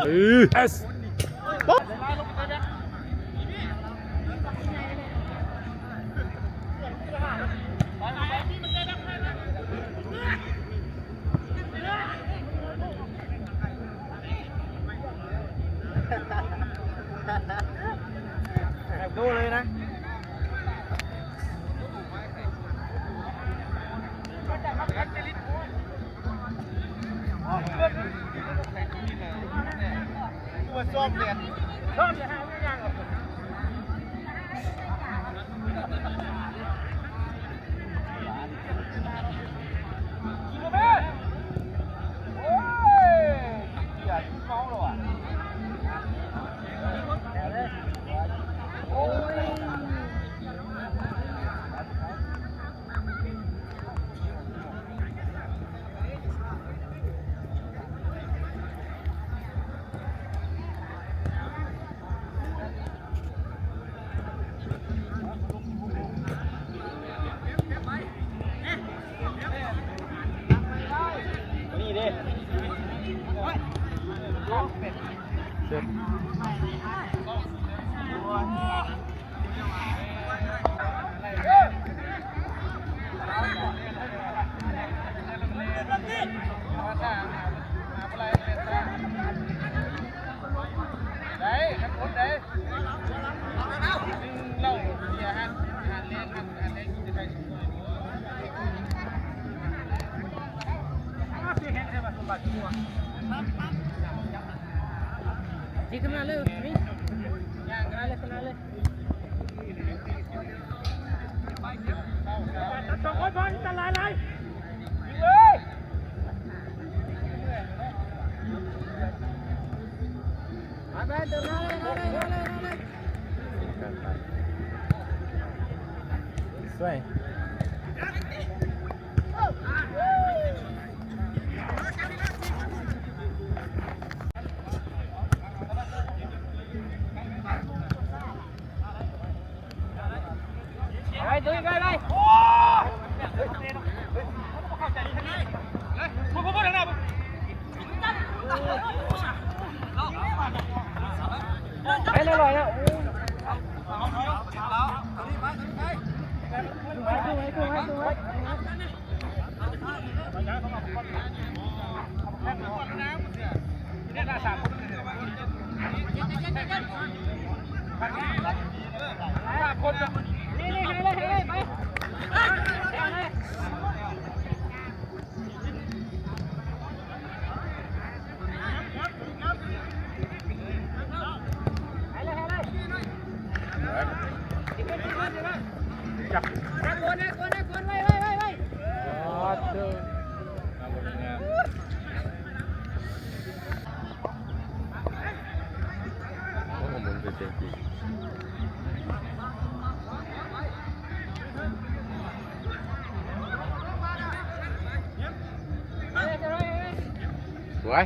ເອີ ເອັສ ແບບໂດເລີຍນະ. ນີ້ເດ້ ເສັດ ຊິຂຶ້ນມາເລີຍ ນີ້ ຂຶ້ນມາເລີຍ ຂຶ້ນມາເລີຍ. ສອງຄົນພໍ ອັນຕະລາຍຫຼາຍ ຍິງເລີຍ ໄປ ໄປ ເຕີມໜ້າເລີຍ ໜ້າເລີຍ ໜ້າເລີຍ ໜ້າເລີຍ ສວຍ. ໄປ ໄປ ໄປ ໄປ ໄປ ລອຍໆ ແລ້ວ ໂອ້ຍ ໄປ ໄປ ໄປ ໄປ ໄປ. ສວຍ.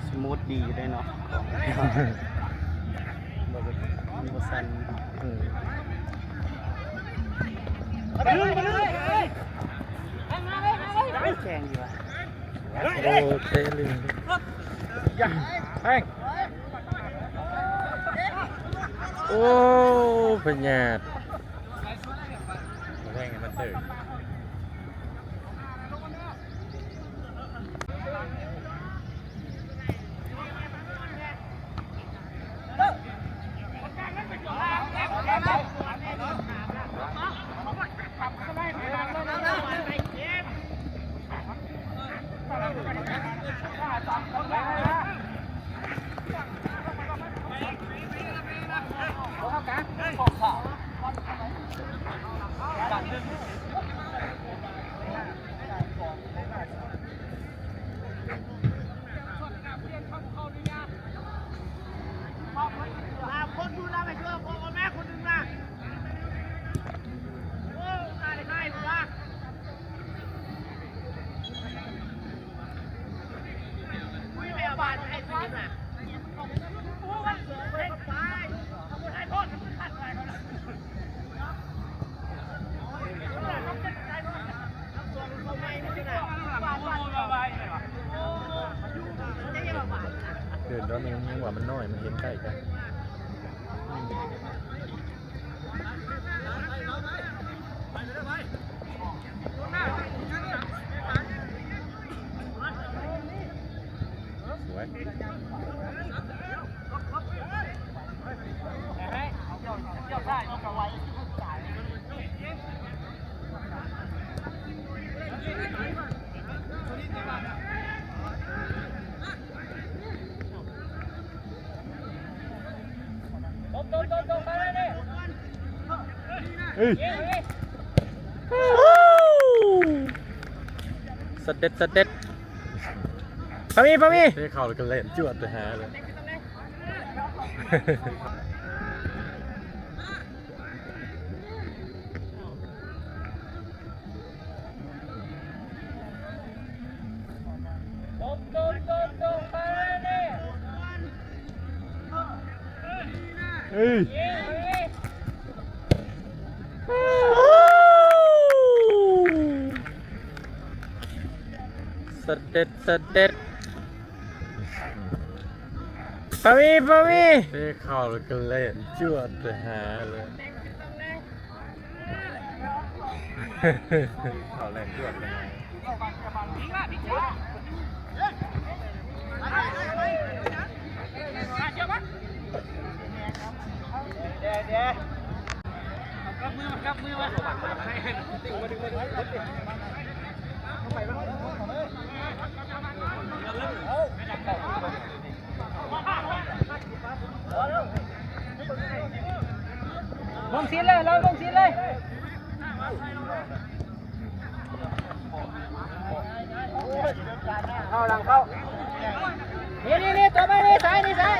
ສະມູດດີຢູ່ເດ້ເນາະ ບໍ່ ບໍ່ສັ່ນ. ເອີ ແຂງດີວ່າ. ໂອ້ ເຕະເລີຍ ແພງ ໂອ້ ພະຍາດ ແພງໃຫ້ມັນເຕີ. ເ ເດີນດອນໜຶ່ງຍັງວ່າມັນນ້ອຍ ມັນເຫັນໃກ້ກັນ. ສວຍ ເອີຍ ສະເດັດ ສະເດັດ ປາມີ ປາມີ ເຕະເຂົ້າແລ້ວກໍແລ່ນຈວດໄປຫາເລີຍ. ເອີຍ ສະເດັດ ສະເດັດ. ປາວີ ປາວີ ເຕະເຂົ້າແລ້ວກໍແລ່ນຈວດໄປຫາເລີຍ. ເຂົ້າແລ່ນຈວດໄປຫາ. ລົງສີນເລີຍ ລົງ ລົງສີນເລີຍ. ເຂົ້າຫຼັງເຂົ້າ ນີ້ ນີ້ ນີ້ ຕົວມານີ້ ຊ້າຍນີ້ ຊ້າຍ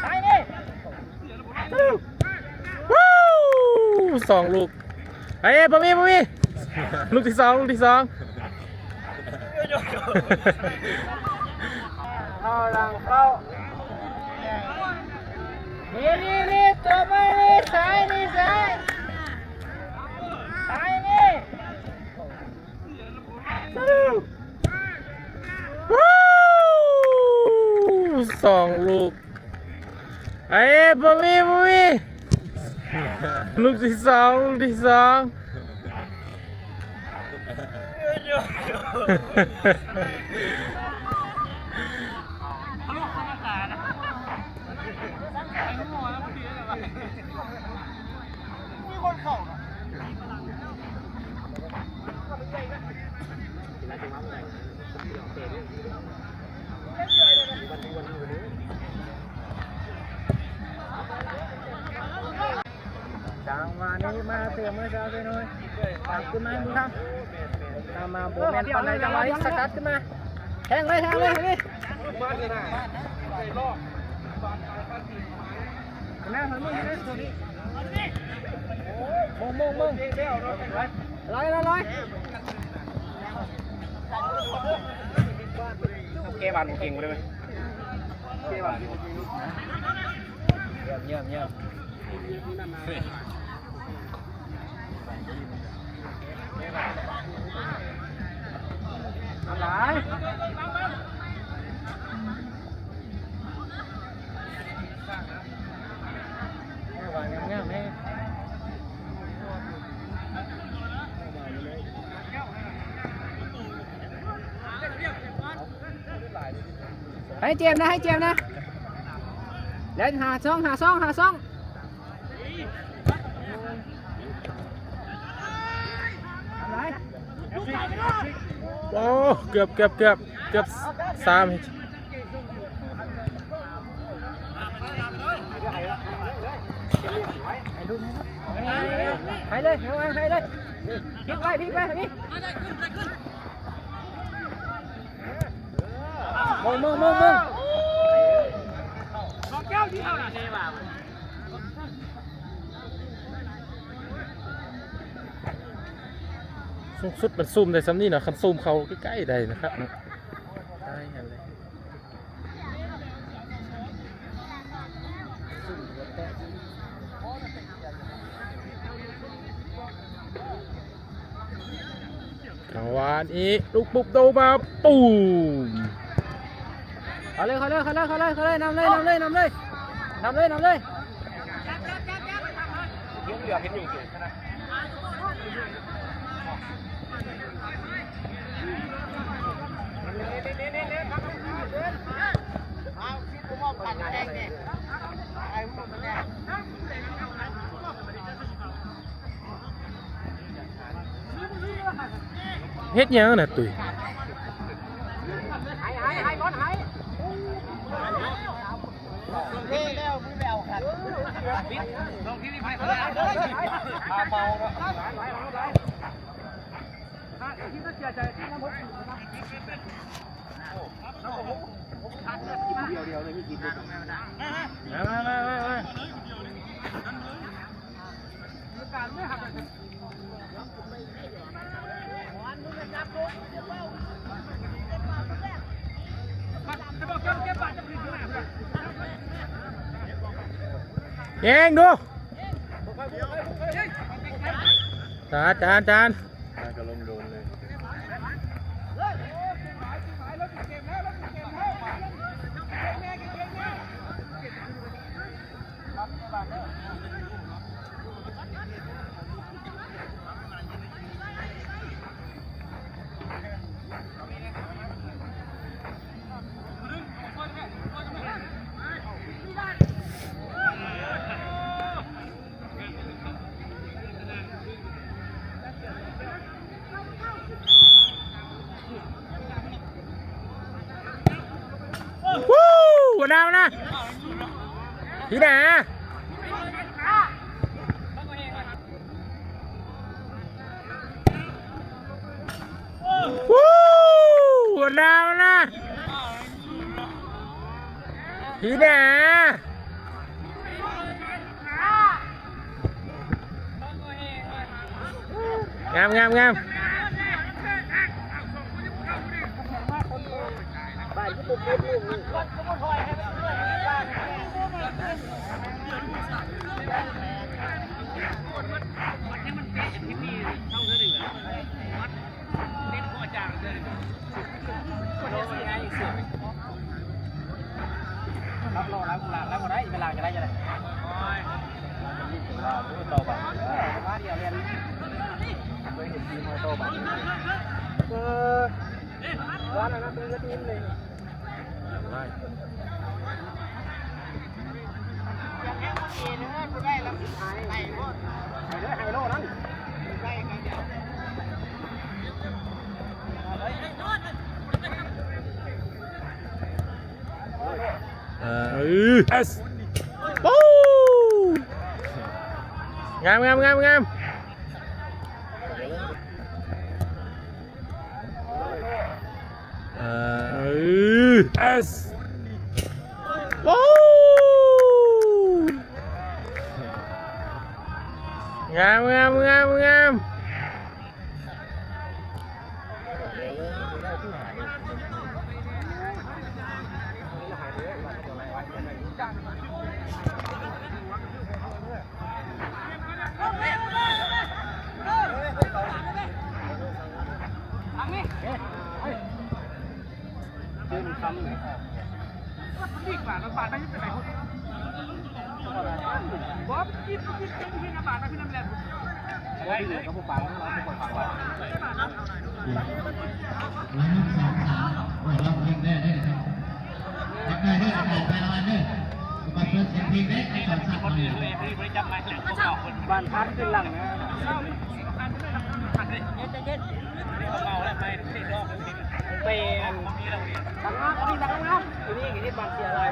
ຊ້າຍນີ້. ວູ້ ສອງລູກ. ເອີຍ ບໍ່ມີ ບໍ່ມີ ລູກທີສອງ ລູກທີສອງ. ເຂົ້າຫຼັງເຂົ້າ ນີ້ ນີ້ ນີ້ ຕົວມານີ້ ຊ້າຍນີ້ ຊ້າຍ ຊ້າຍນີ້. ວູ້ ສອງລູກ. ເອີຍ ບໍ່ມີ ບໍ່ມີ ລູກທີສອງ ລູກທີສອງ. ຈັງຫວະນີ້ມາເຕະມື້ເຊົ້າເຊໂນຍ ກັບຄືນມາບຸນທຳ ທຳມາບໍ່ແມ່ນປານໃດ ຈັງຫວະນີ້ສະກັດຂຶ້ນມາ ແທງເລີຍ ແທງເລີຍ ທາງນີ້ ມາ ມາ ມາ ມາ ມອງ ມອງ ມອງ ຫຼອຍ ຫຼອຍ ຫຼອຍ. ເກບານບໍ່ເກັ່ງເລີຍ ເກບານບໍ່ເກັ່ງ. ຢ້ຽມ ຢ້ຽມ ຢ້ຽມ. ໃຫ້ເຈັບນະ ໃຫ້ເຈັບນະ ແລ່ນຫາຊ່ອງ ຫາຊ່ອງ ຫາຊ່ອງ. ໂອ້ ເກືອບ ເກືອບ ເກືອບ ເກືອບສາມ. ໃຫ້ເລີຍ ໃຫ້ເລີຍ ພິກໄວ້ ພິກໄວ້ ທາງນີ້ ມອງ ມອງ ມອງ ມອງ. ສູງສຸດມັນຊູມໄດ້ສ່ຳນີ້ເນາະ ຄັນຊູມເຂົ້າໃກ້ໆໄດ້ນະຄັບ. ໄດ້ຫັ້ນແຫຼະ. ຈັງຫວະນີ້ ລູກປຸບໂດມາ ປຸ້ມ ເຂົ້າເລີຍ ເຂົ້າເລີຍ ເຂົ້າເລີຍ ເຂົ້າເລີຍ ນຳເລີຍ ນຳເລີຍ ນຳເລີຍ ນຳເລີຍ ນຳເລີຍ. ເຮັດຫຍັງນະຕຸ້ຍ? ຍິງດູ ຈານ ຈານ ຈານ. ງາມ ງາມ ງາມ. ເອີ ເອີ ເອີ ໂອ້ ງາມ ງາມ ງາມ ງາມ. ເອີ ເອີ ເອສ ໂອ້ ງາມ ງາມ ງາມ ງາມ. ບ້ານພັນຂຶ້ນຫຼັງນະ ເປັນ ຕັ້ງງາມ ອັນນີ້ຕັ້ງງາມ ອັນນີ້ເຮັດບ້ານເສຍຫຼາຍ.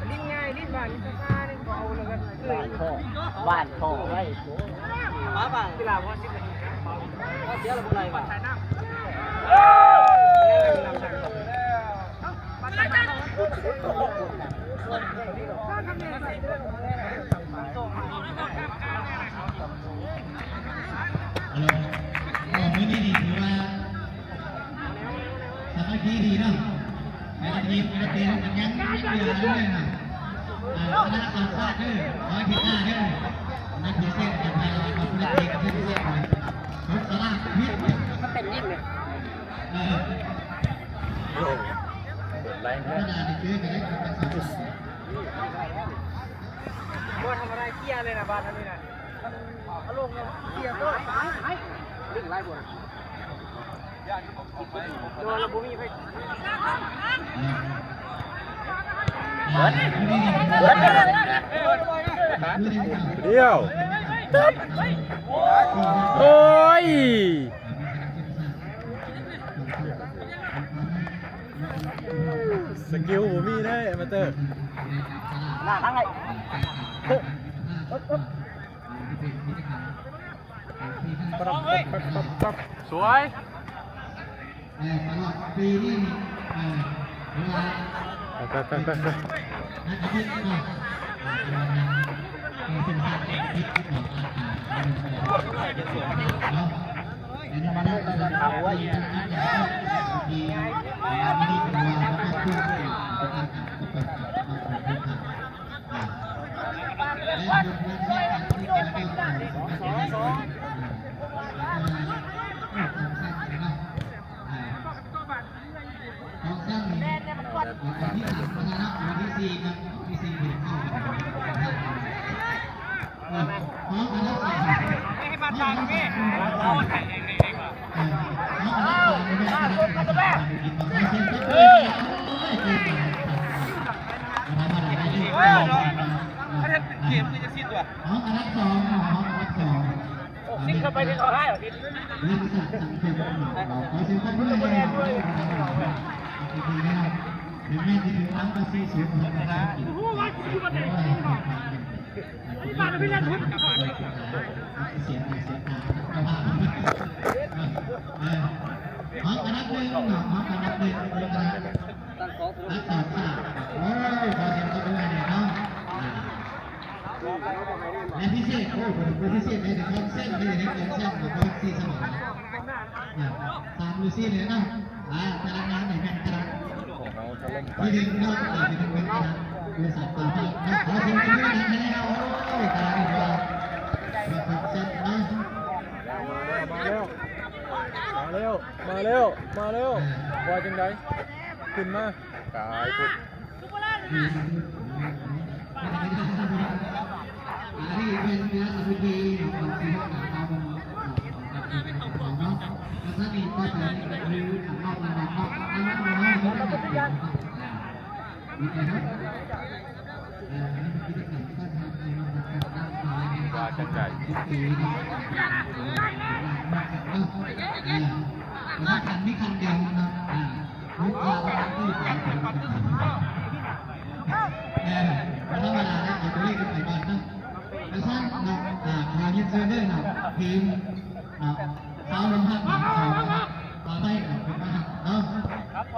ຫຼິ້ນງ່າຍ ຫຼິ້ນບ້ານຊ້າໆ ນີ້ກໍເອົາແລ້ວກໍ ບ້ານພໍ່ ບ້ານພໍ່ໄວ້ ມາບ້ານ ເວລາບໍ່ສິບນາທີ ເສຍແລ້ວບໍ່ໄດ້ວ່າ. ເອີ ມື້ນີ້ນີ້ຖືວ່າ ສາມັກຄີດີເນາະ ແຕ່ລະທີມແຕ່ລະເຕະມັນຍັງເຫຼືອເລີຍນະ. ອ່າ ຄະນະສາມຊາດເດີ ຂໍໃຫ້ເຮັດໜ້າເດີ ນັກ ມັນເປັນຍິງເລີຍ ໂອ້ ກົດໄລແທ້ ບໍ່ທຳອະໄລ ເກຍເລີຍນະ ບາດອັນນີ້ນະ ເອົາລົງເລີຍ ເກຍໂຕ ດຶງໄລ່ບໍ່ນະ. ດຽວ ໂອ້ຍ ສະກິວບໍ່ມີເດ້ ແອມາເຕີ ສວຍ ເອີ ຕະຫຼອດປີນີ້ນີ້ ເອີ ເວລາ ໄປ ໄປ ໄປ ໄປ ນັດອາທິດເນາະ ເອີ ເປັນສາມອາທິດເນາະ ເນາະ ເປັນວັນທຳງານຂອງເຮົາ ເອີ ເກມຄືຈະຊິດວ່າ ຫ້ອງອັນດັບສອງ ຫ້ອງອັນດັບສອງ ຫົກສິບເຂົ້າໄປທີ່ເຂົາໃຫ້ ເລື່ອງສາດສັງຄົມ ຂໍເຊີນຂອບຄຸນຫຼາຍໆ ເປັນແມ່ນທີ່ຖືກນຳໄປ ສີ່ສູນ ຂອງປະເທດອັງກິດ ເສຍໜ້າເສຍຕາ ເອີ ຮອບອັນດັບໜຶ່ງເນາະ ຮອບອັນດັບໜຶ່ງ ອັນດັບສອງ ໂອ້ຍ ຂໍສຽງຕົບມືໃຫ້ແດ່ເນາະ ອ່າ ແລະ ພິເສດ ໂອ້ ເພິ່ນ ເພິ່ນພິເສດໃນເລື່ອງຂອງແຊມ ໃນເລື່ອງຂອງແຊມ ແລ້ວກໍສີ່ສະເໝີ ອ່າ ສາມຢູ່ສີ່ເລີຍເນາະ ອ່າ ຕາລາງງານນີ້ແມ່ນຕາລາງ ທີ່ໜຶ່ງເນາະ ອ່າ ທີ່ໜຶ່ງແມ່ນຕາລາງ ບໍລິສັດປາພາກເນາະ ຂໍສຽງຕົບມືໃຫ້ແດ່ ໂອ້ຍ ຕາລາງນີ້ວ່າ ແຊມເນາະ ມາແລ້ວ ມາແລ້ວ ມາແລ້ວ ມາແລ້ວ ວ່າຈັ່ງໃດ ຂຶ້ນມາ ກາຍພຸ້ນ ວ່າຈັ່ງໃດ ມີຄັນດຽວນະ ເອີ ບໍ່ທຳມະດາເດ້ ເອົາຕົວເລກຂຶ້ນໄປກ່ອນເນາະ ເພາະສະນັ້ນເນາະ ອ່າ ຂໍຮຽນເຊີນເດີເນາະ ທີມເນາະ ຊາວລົມພັດຂອງເຮົາເນາະ ຂໍໄປເນາະ ເປັນມາຮັບເນາະ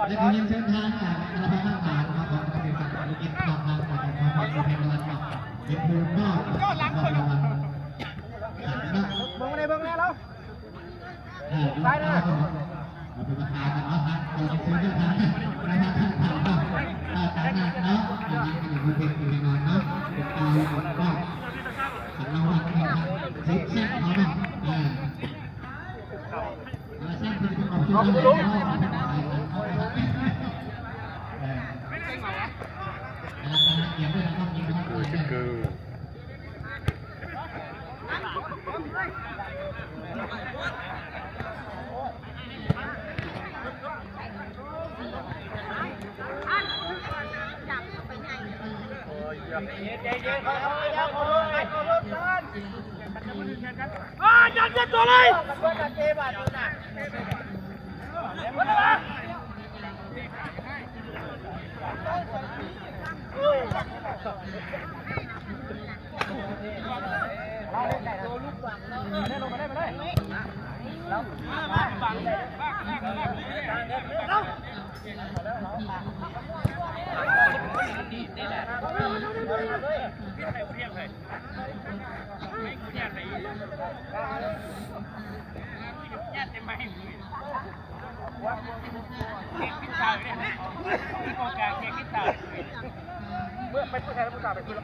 ແລະ ຂໍຮຽນເຊີນທາງ ອ່າ ຄະນະພາກທະຫານເນາະ ຂອງກະຊວງການທຸລະກິດເນາະ ທາງກະຊວງການທຸລະກິດເນາະ ເປັນຜູ້ມອບຂອງລາງວັນ ເບິ່ງແດ່ ເບິ່ງແດ່ລາວ ເອີ ໄປເດີ ເອົາເປັນປະທານກັນເນາະ ເອີ ເຊີນເດີ ເອີ ຕາມນັ້ນເນາະ ເອີ ເປັນທີ່ແນ່ນອນເນາະ ເປັນເອົາເນາະ ສຳລັບວັນນີ້ເນາະ ສິບເຊັນເນາະ ເອີ ເອີ ເຊັນເພິ່ນເປັນຂອງເຈົ້າເນາະ ເອີ ເອີ ເອີ ເອີ ເມື່ອໄປຜູ້ຊາຍຜູ້ສາວໄປຄຸນລະ.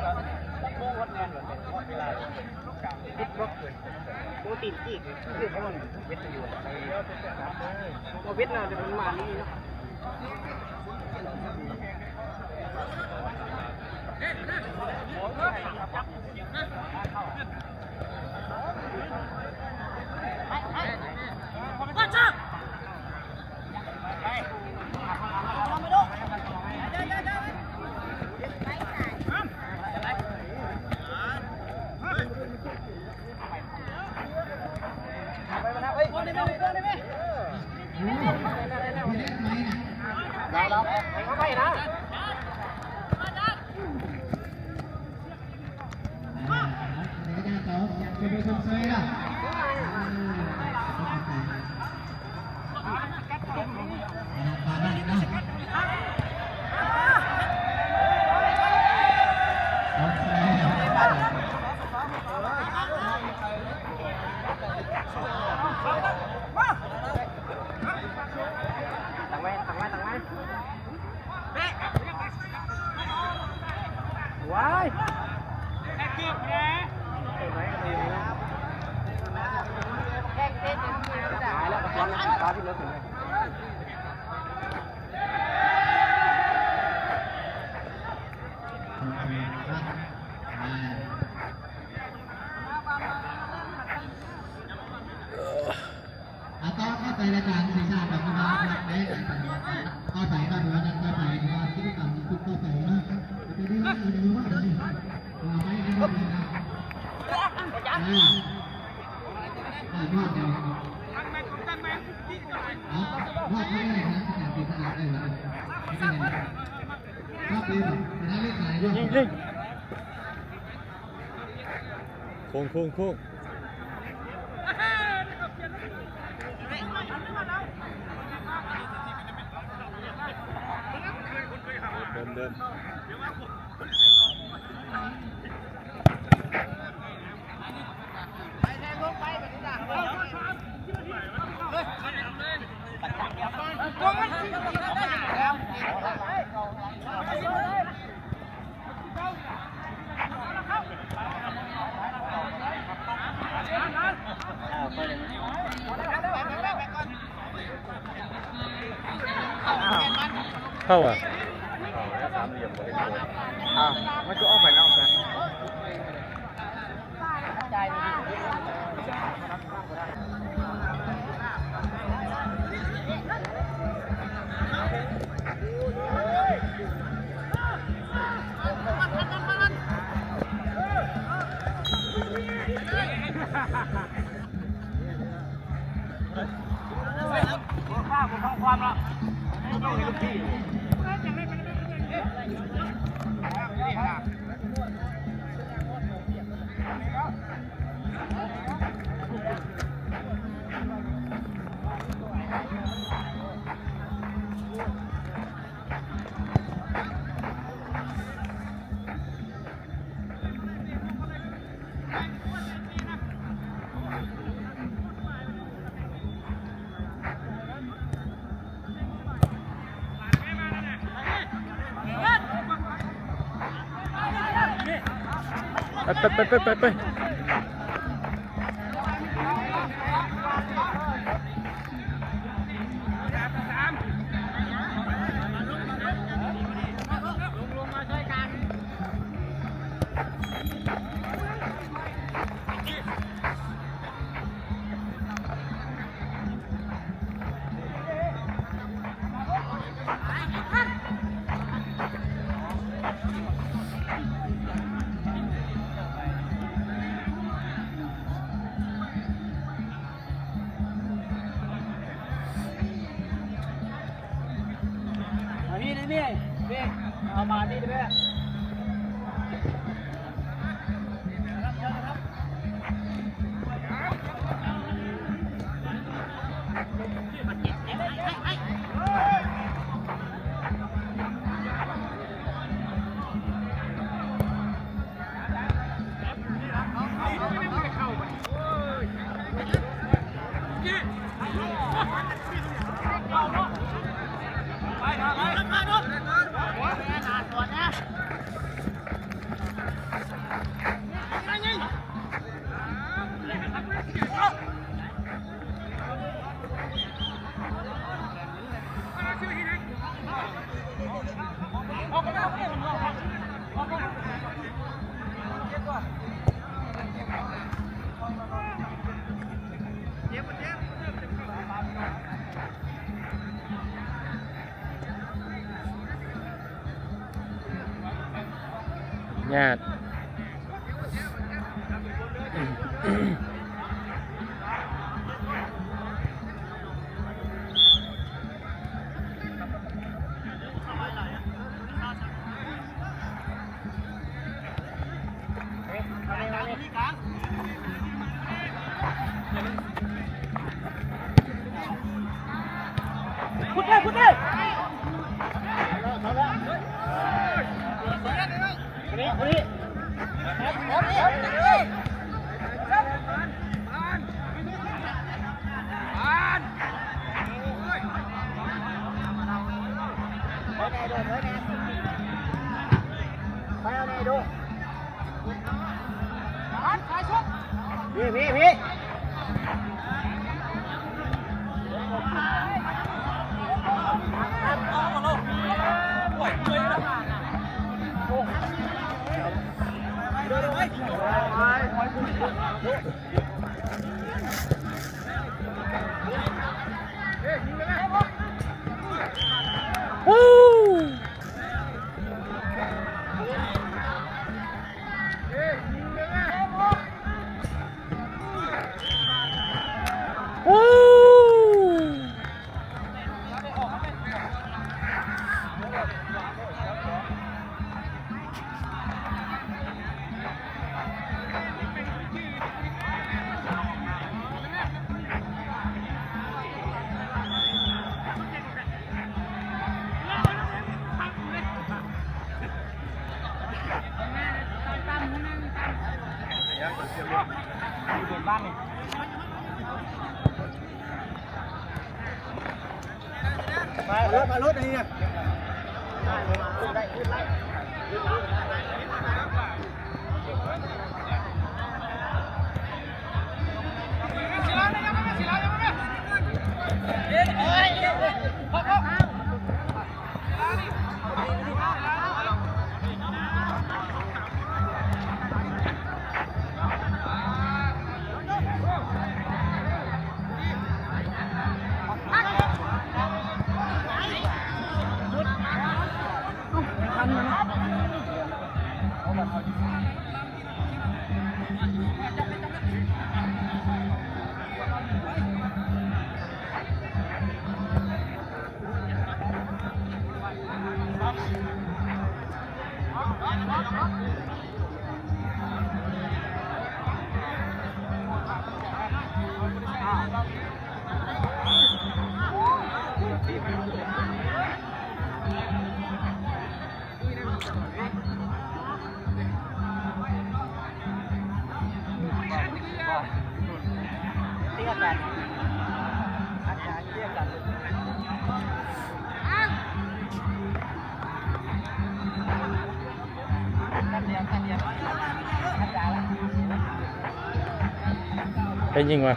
ໂອ້ ຕີນຈີກ ເວດນາມ ເວດນາມ ແຕ່ມັນມານີ້ເນາະ. ອາ ຕໍ່ ຕໍ່ໄປລາຍການສີສາດອອກມາ ເດ້ ຕໍ່ໄປ ຕໍ່ໄປ ຕໍ່ໄປ ກິດຈະກຳ ຕໍ່ໄປເນາະ ຈະໄດ້ເລີ່ມ ເລີ່ມ ເລີ່ມ ເລີ່ມ ເລີ່ມ ອ່າ ໄປ ໄປ ໄປ ອ່າ ອ່າ ຮອດແລ້ວ ອ່າ ຮອດແລ້ວນະ ສະໜາມກິດສະອາດໄດ້ແລ້ວ ຮອດແລ້ວ ຮອດແລ້ວ ສະໜາມກິດສະອາດໄດ້ແລ້ວ ຍິງ ຍິງ. ໂຄ້ງ ໂຄ້ງ ໂຄ້ງ. ເດີມ. ເຂົ້າອະ ສາມຫຼ່ຽມບໍ່ເຫັນໂກ. ອ້າວ ມັນຄືອອກໄປນອກຊະ. ໄປ ໄປ ໄປ ໄປ ໄປ. ມານີ້ ນີ້ ນີ້ ນີ້ ເອົາມານີ້ເດີ. ຍາດ ມາລົດ ມາລົດອັນນີ້ນະ. ໃຜຍິງວະ?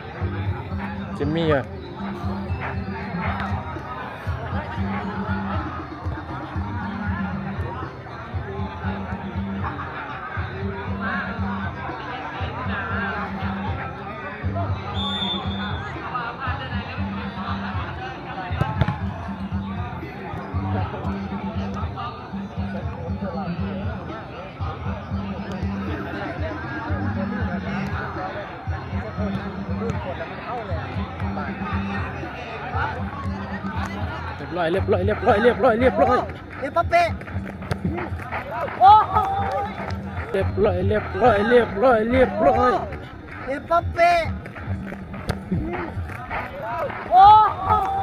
ຈິມມີຫວະ? ຮຽບຮ້ອຍ ຮຽບຮ້ອຍ ຮຽບຮ້ອຍ ຮຽບຮ້ອຍ ຮຽບຮ້ອຍ. ເອັມບັບເປ ໂອ້ໂຫ ຮຽບຮ້ອຍ ຮຽບຮ້ອຍ ຮຽບຮ້ອຍ ຮຽບຮ້ອຍ. ເອັມບັບເປ ໂອ້ໂຫ.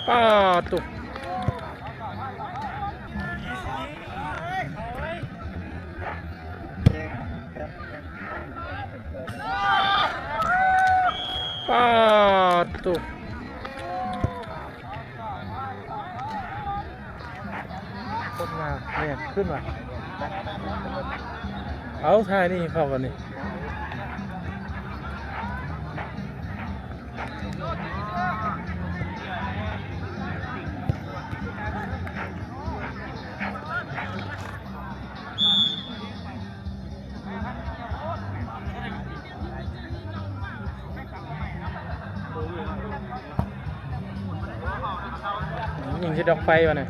ປາໂຕ. ໂຕ ຄົນງາມແມ່ນຂຶ້ນວ່າ ເອົາ ຖ່າຍນີ້ເຂົ້າກັນນີ້. ຍິງໃສ່ດອກໄຟວະນະ.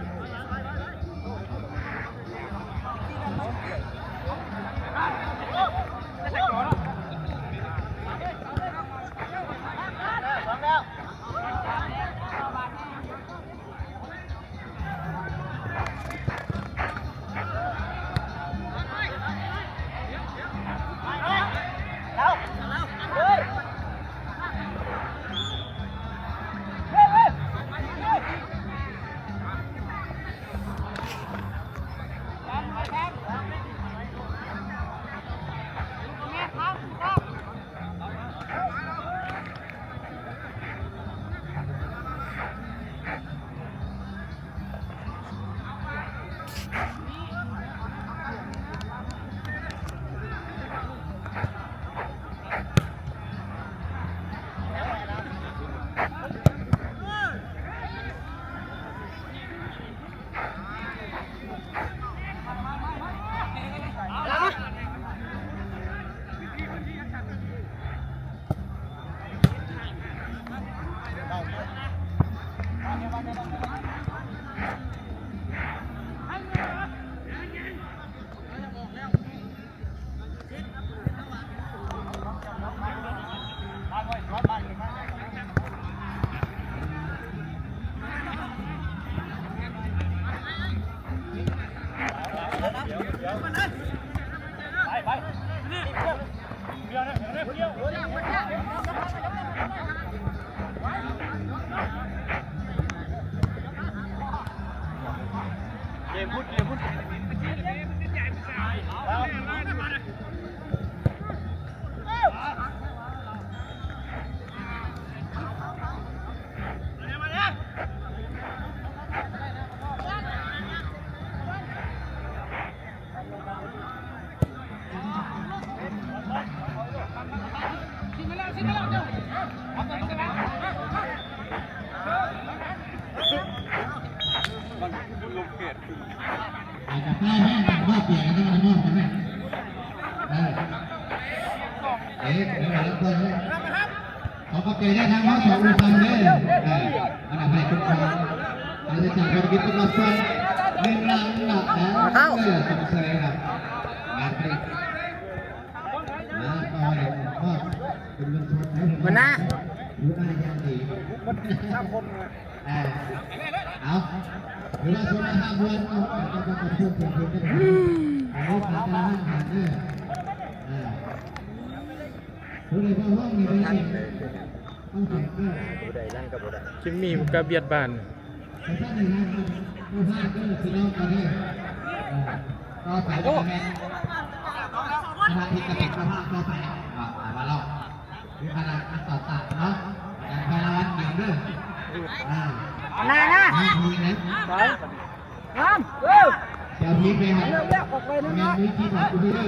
ອາດຈະໄປແຮງ ບໍ່ປ່ຽນກັນ ເອີ ເອີ ເອີ ເອີ ຂໍຂອບໃຈທາງເຮົາສອງອົງຄານເດີ ເອີ ອັນນັ້ນໃຫ້ຄຸນຂອງ ເອົາຈາກທຳອິດເປັນລາວສ່ວນໜຶ່ງລ້ານນະ ເອີ ຊົມເຊີຍຄັບ ງານຜະລິດ ມາຕໍ່ເອົາມອບເປັນເງິນສົດໃຫ້ ຫົວໜ້າ ຫົວໜ້າຢ່າງດີ ສາມຄົນ ເອີ ເອົາ ເວລາສົມມາຫ້າເດືອນເນາະ ເຈົ້າກໍເພີ່ມເຕີມເພິ່ນກັນ ອັນນີ້ຂາດແຕ່ລະຮ້ານອາຫານເດີ ເອີ ຜູ້ໃດບໍ່ຮ້ອງນີ້ໄດ້ ຕ້ອງແຈກເດີ ຜູ້ໃດນັ້ນກໍບໍ່ໄດ້ ຈິມມີກະບຽດບານ ເຈົ້າພາບເດີ ພີ່ນ້ອງເຮົາເດີ ເອີ ຕໍ່ໄປແມ່ນ ສະມາທິກະເປັນເຈົ້າພາບຕໍ່ໄປ ອ່າ ມາລອງ ຄືຄະນະອັກສອນສາດເນາະ ການໄປລາວັນເກມເດີ ອ່າ ໜ້ານະ ມາທີເດີ ໄປ ງາມ ເອີ ດຽວພີໄປຫາ ແມ່ນມີທີ່ບອກຢູ່ເດີ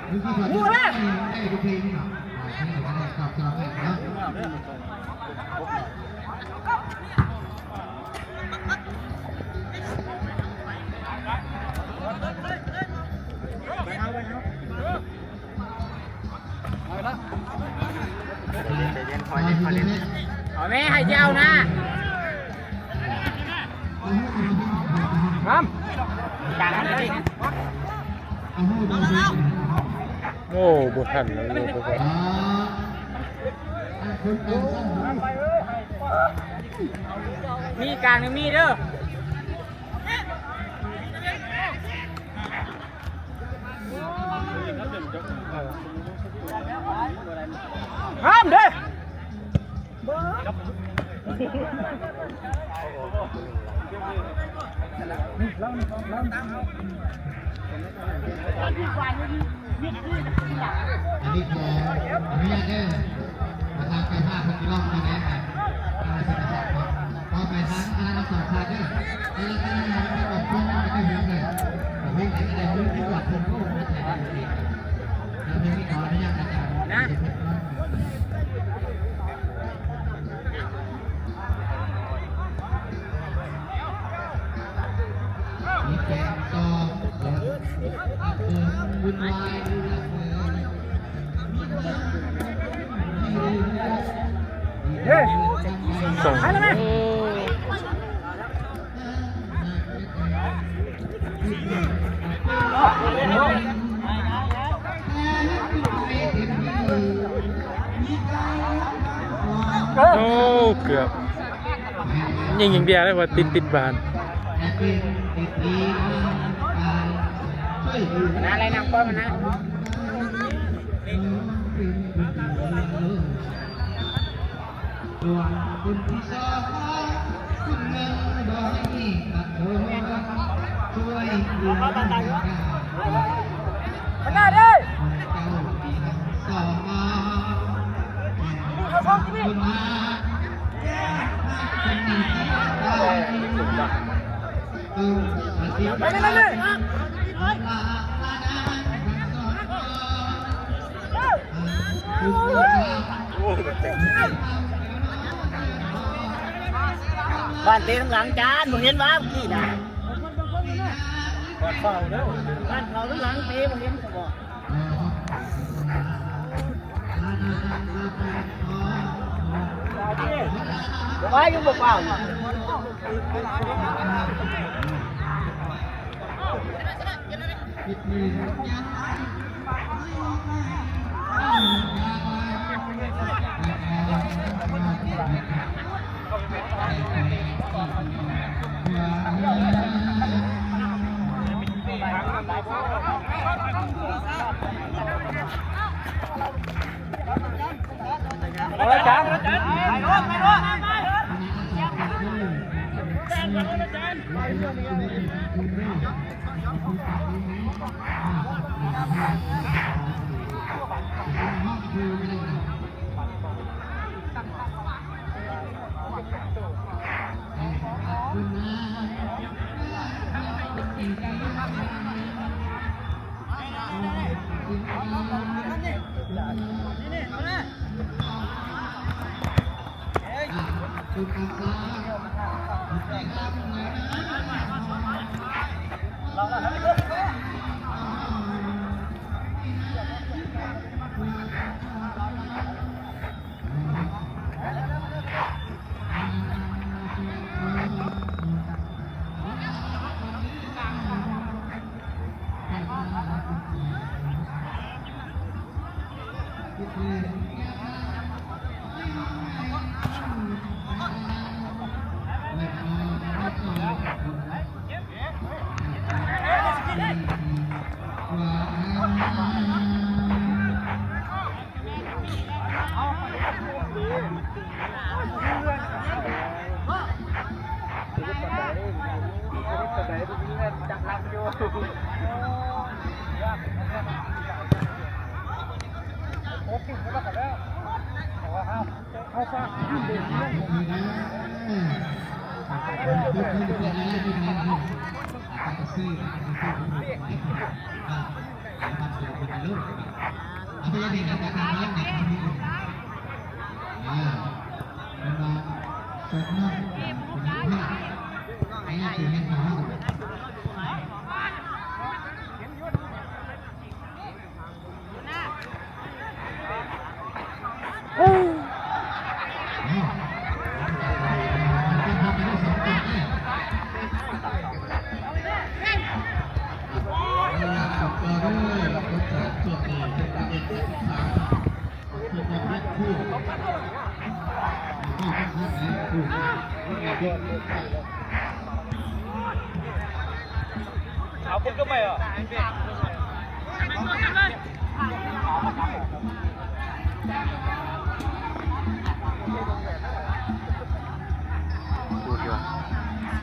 ມີທີ່ບອກຢູ່ເດີ ໄດ້ທຸກເພງເນາະ ອ່າ ເພງກໍໄດ້ຕອບຈອບໃຫ້ເນາະ ເອົາແມ່ໃຫ້ເຈົ້ານະ ງາມ ໂອ້ ບໍ່ທັນແລ້ວ ມີກາງໜຶ່ງມີເດີ ງາມເດ້ ອັນນີ້ຂໍອະນຸຍາດເດີ ປະທານເຈົ້າພາບເພິ່ນຊິລອງມາແດ່ ເອີ ຕໍ່ໄປທາງຄະນະທັງສອງທ່ານເດີ ແຕ່ລະທ່ານໄດ້ອອກຕົວມາແຕ່ເຮືອນເລີຍ ໂອ້ໂຫ ໄດ້ເງິນກ່ອນເພິ່ນ ໂອ້ ມາຖ່າຍຮູບເອງ ແລ້ວເພິ່ນຂໍອະນຸຍາດອາຈານນະ ມີແກງຕໍ່ ເອີ ເອີ ວຸ່ນວາຍ ໂອ້ ເກືອບ ຍິງຢ່າງດຽວເລີຍວ່າ ຕິດ ຕິດບານ ນະ ໄລ່ນຳປ້ອມນະ. ບ້ານເຕະທາງຫຼັງຈານ ບໍ່ເຫັນຫວາເມື່ອກີ້ນະ ບ້ານເຂົາທາງຫຼັງເຕະ ບໍ່ເຫັນບໍ່. ວ່າຢູ່ບໍ່ເປົ່າ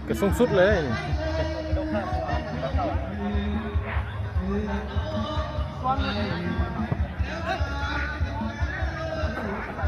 ກະສູງສຸດເລີຍ. ສ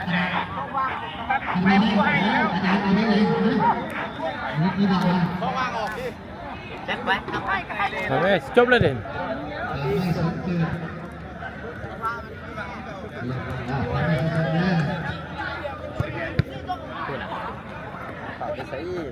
ເອົາເວີຍ ຈົບແລ້ວເດ້. ເຂົ້າໄປໃສອີກ?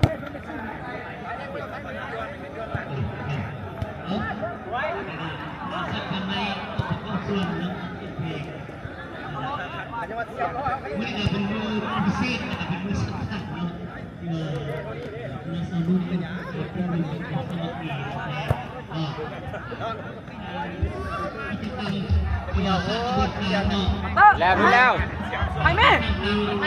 ແລ້ວ ແລ້ວ ໄປແມ່ ໄປ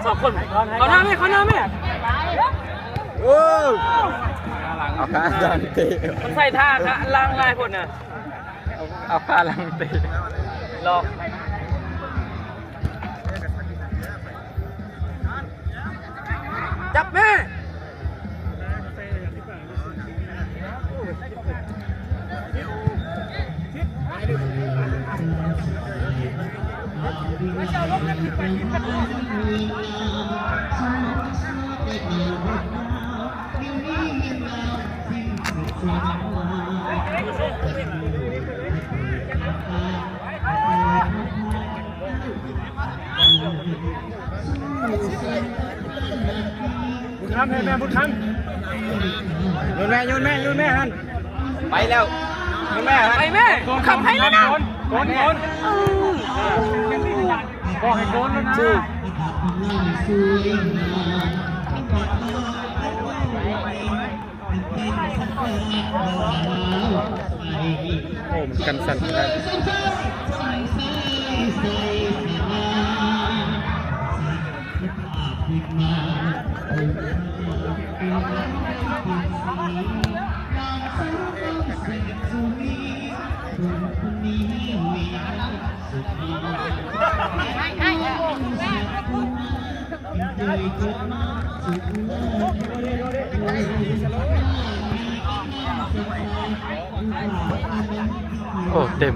ສອງຄົນ ເຂົ້າໜ້າແມ່ ເຂົ້າໜ້າແມ່ ໂອ້ ເອົາຂາຫຼັງເຕະ ມັນໃສ່ທ່າຂາຫຼັງຫຼາຍໂພດນະ ເອົາຂາຫຼັງເຕະ ຫຼອກ ຈັບແມ່. ບຸນຄຳ ໃຫ້ແມ່ບຸນຄຳ ໂຍນແມ່ ໂຍນແມ່ ໂຍນແມ່ຫັ້ນ ໄປແລ້ວ ໂຍນແມ່ຫັ້ນ ໄປແມ່ ຂັບໃຫ້ແລ້ວນະ ໂກນ ໂກນ ໂກນ ເອີ ບອກໃຫ້ໂກນແລ້ວນະ ຖືກ ໂອ້ ມັນກັນສັ່ນຂະໜາດ. ໂອ້ ເຕັມ.